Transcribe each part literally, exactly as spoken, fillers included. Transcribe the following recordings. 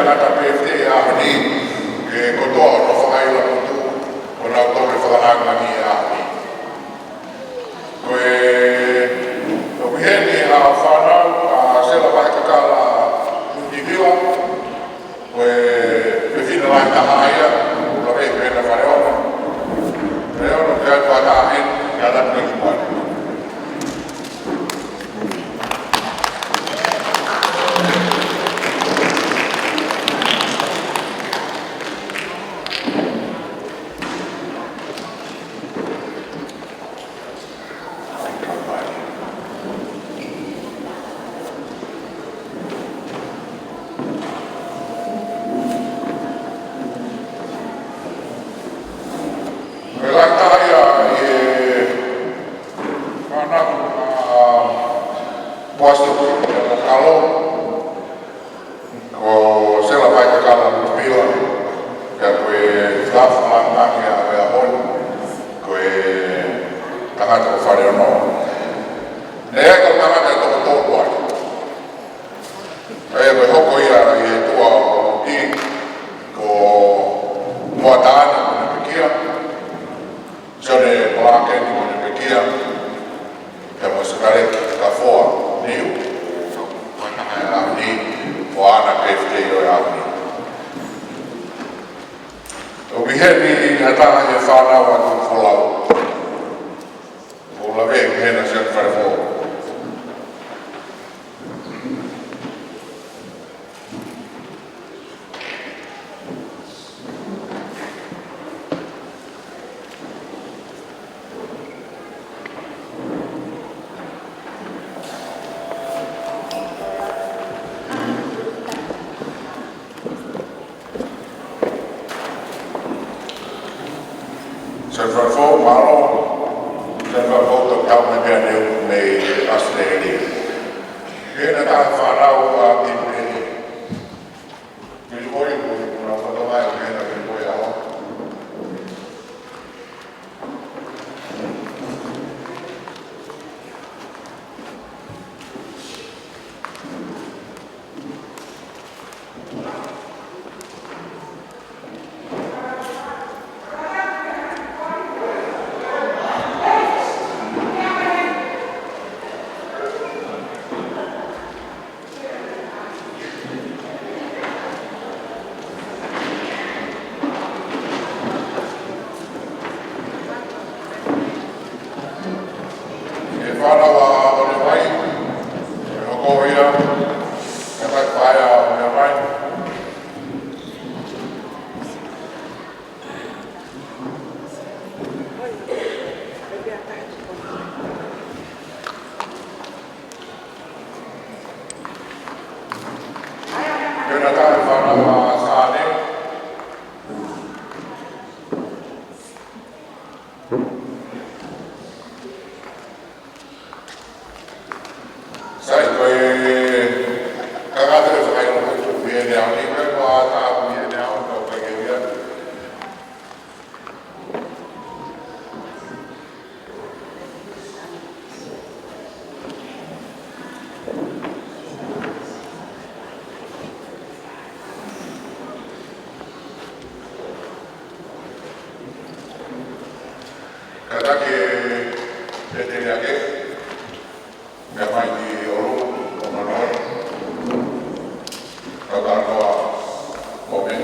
Tangata pē ʻi he ʻaho ni, ʻa e kotoa hono fakaʻilo motu, ʻo nau kole fakalāngilangi ʻi he ʻaho ni. Ko e, ʻoku ʻi heni ʻa e fānau ʻa Sela Vahe Kakala Nuʻusila, ko e fefine lahi taha ia, ʻoku laveʻi ko ena Faleono. Faleono, ke ʻai pē ha taha heni, ke ʻalu atu ki muʻa. Ko e lahi taha ia ʻi he fānau ʻa Poasi ʻo Kalo, ko Sela Vahe Kakala Nuʻusila, pea ko e fakafakalāngilangi ʻo e ʻaho ni, ko e tangata ko Faleono. Naʻe ʻi ai e kau tangata ʻe toko tolu ai. ʻA ia ko e hoko ia ʻi he tuʻa ʻo Tonga, ko Moataane mo ʻene pekia, Sione Malakeni mo ʻene pekia, pea mo Sikaleki Kafoa Niu. Ko e taha ʻi he ʻaho ni, ko ʻana pē ʻi he ʻaho ni. ʻOku ʻi heni ha taha ʻi he fānau ʻa Tuʻi Folau. ʻOku laveʻi ko ena Sione Falefou. Sione Falefou, mālō. Sione Falefou, toki tau mai pea neu mei ʻAositelēlia. Ko ena ha taha ʻi he fānau ʻa Pilipoeli. Pilipoeli, ko e, ko e nau fakatomai, ko ena Pilipoeli ʻaho. ʻE fānau ʻa ʻOnevai, ʻe hoko ia, ka taku paea ʻa ʻOnevai. Ko ena ha taha ʻi he fānau ʻa Sane. Sai, ko e kakato e fakaʻilo ko e tuʻu ʻi heni ʻaho ni, ko e ua taha ʻi heni ʻaho ni, kau kai ke ia. Kātaki e tēnaki, meʻa mai ki ʻolunga, ʻo manoa. Kātaki ʻo mē.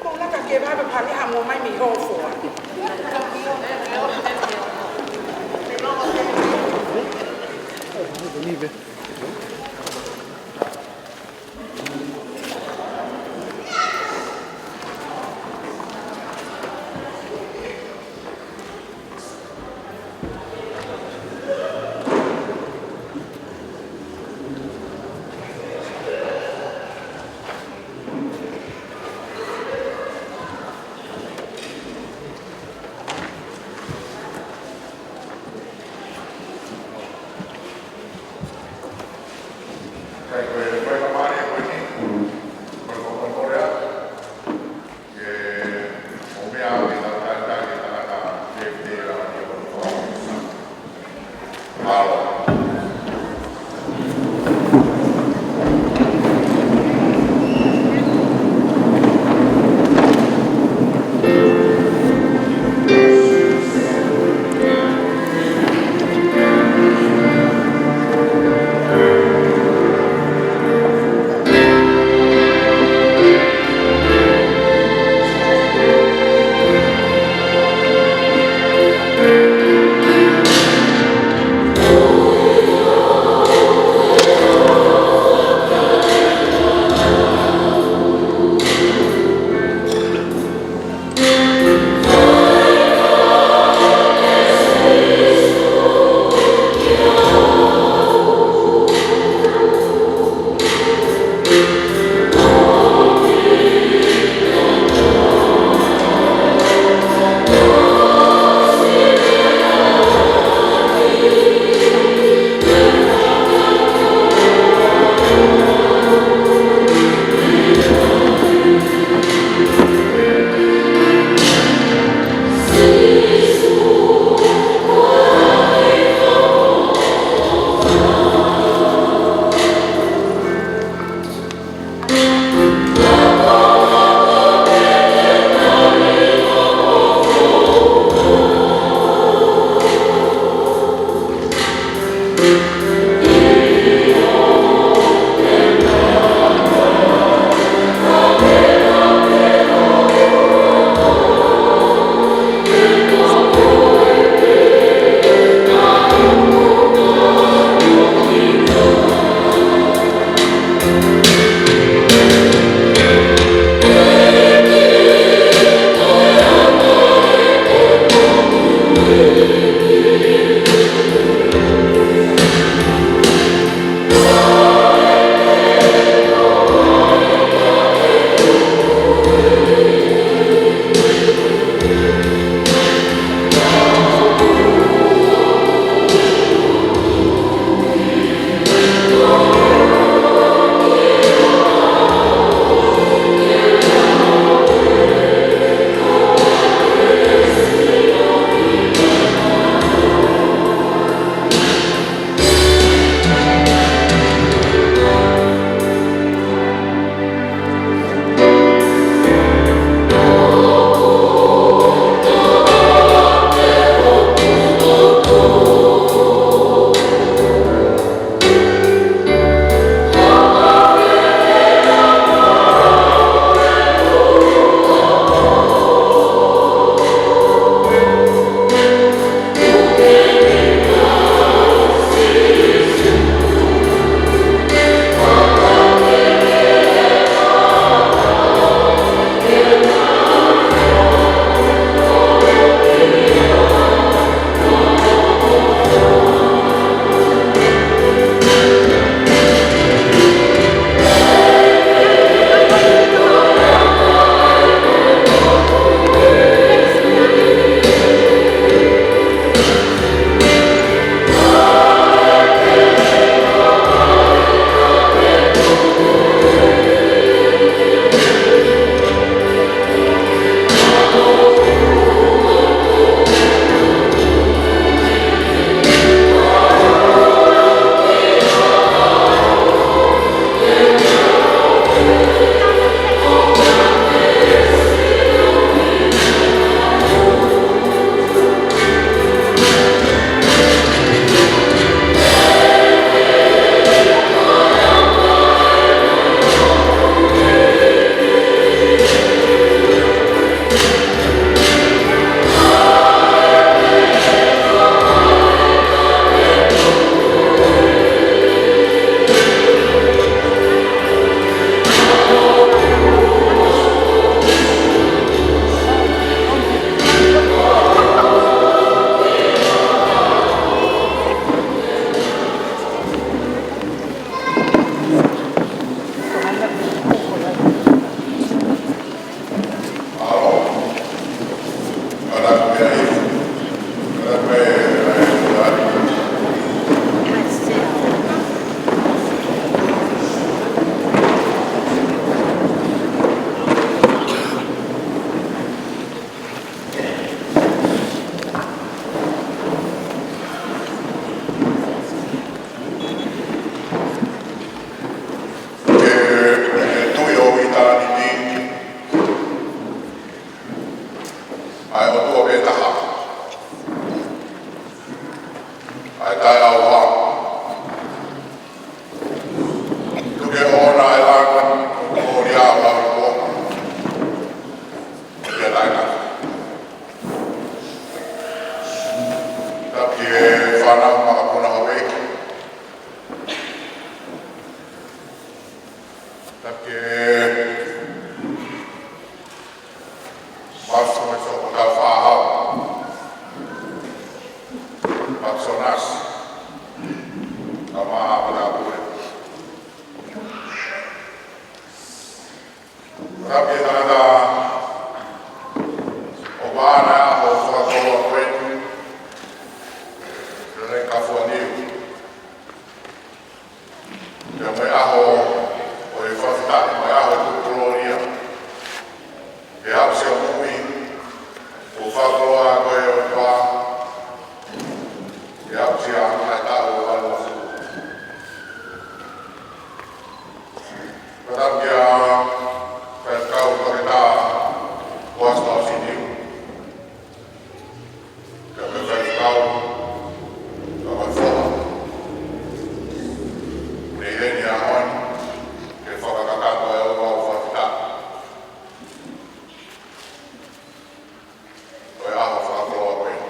Ko laka ke vave pali ha mo mai mi ho fua. Taʻeʻauha. Tuku ke ʻoʻona ʻa e langi, ʻo lia ʻa e ʻauha. Pea taʻengata. Tapu ki he fānau makapuna houʻeiki. Tapu ki he Pastor Sokota Fahau. Pakisonas. Kama Patapule. Tapu ki he tangata ʻoku ʻaʻana ʻa e ʻaho fakakoloa ko eni. Lele Kafuaniu. Pea mo e ʻaho ʻo e fakafetaʻi, mo e ʻaho ʻo e tuʻu kolōlia. He aʻusia moʻui, ʻo fakakoloa ko e ʻOtua. He aʻusia ʻa e taʻu ʻo e valungofulu. Pea tapu ki he Faifekau Toketā Uasilo Siniu. Pea mo e Faifekau Toketā Foha. Nei heni ʻa honi, ke fakakakato e ʻaho fakafetaʻi. Ko e ʻaho fakakoloa ko eni.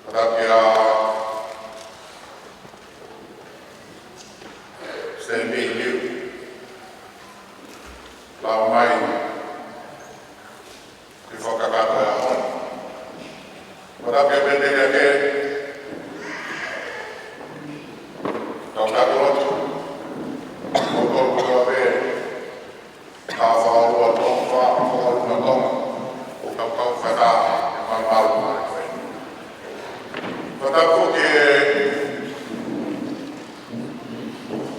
Pea tapu ki he Stanley Liu. Lau mai. Ke fakakakato e ʻaho ni. Pea tapu ki he Pēteli ake. Kau kau lotu. Kau kau lotu ʻa e pē. Kau fakaʻolunga Tonga, fakaʻolunga Tonga. Kau kau fakataha. Ke malumalu mai ko ē. Pea tapu ki he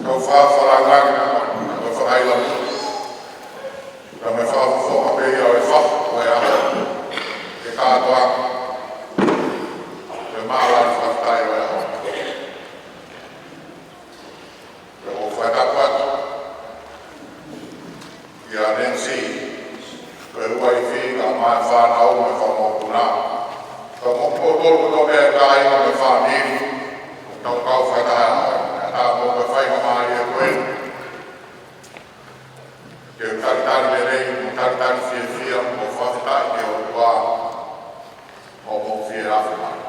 kau fakafakalangaki, kau fakaʻilo. Ka me fakafofonga pē ia ʻo e fakaʻofoʻofa ʻo e ʻaho. Ke kātoa. Ke mālō ʻa e fakafetaʻi ʻo e ʻaho. Pea ʻoku ou fakatapu atu kia Nancy, ko e uaifi, kae ʻumaʻā e fānau mo e fanga mokopuna. Kae ʻumaʻā kimoutolu kotoa pē ʻa e kāinga mo e fāmili. Tau kau fakataha, ʻa e tau mo e faingamālie ko eni. Ke talitali lelei, mo talitali fiefia, mo fakafetaʻi ki he ʻOtua, ʻo mou fie afe mai.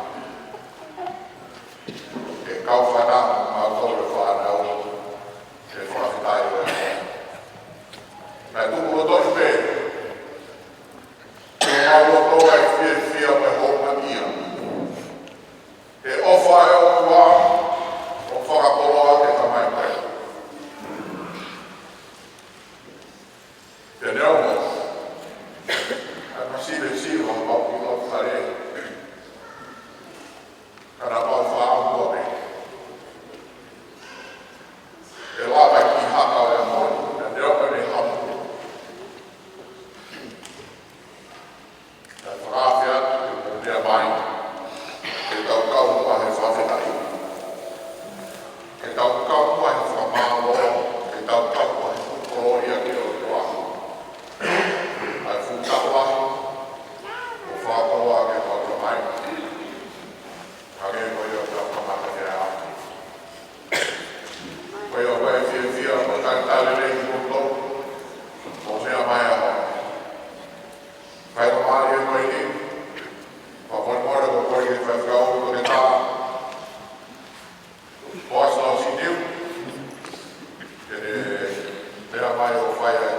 Ke kau fakataha mo kimoutolu fānau, ke fakafetaʻi ʻo e ʻaho. Kae tuku loto pē, ke mau loto ai fiefia mo e houngaʻia. He ʻofa ʻa e ʻOtua, ʻo fakakoloa ke tamai pē. Te neo mo. ʻA e masile sile ʻo pau ki ʻo fale. Kana pau fā ʻo pau pē. ʻE lava ki haka ʻo e ʻaho ni. Te neo mo ne hamu. Kae fakaafe atu, ke pea mai, ke tau kau muʻa he fakafetaʻi. Ke tau kau muʻa he fakamālō, ke tau kau muʻa he kolōlia ki he ʻOtua. ʻA e fuʻu taʻu lahi, ʻo fakakoloa ke tau tamai. Hangē ko ia ʻoku tau kamata ki ai. Ko ia ʻoku ou fiefia, ʻo talitali lelei kimoutolu, ʻo meʻa mai ʻa e ʻaho. Faingamālie ko eni, fakamolemole ko e kole ki he Faifekau Toketā Uasilo Siniu, ke ne meʻa mai ʻo fai ʻa e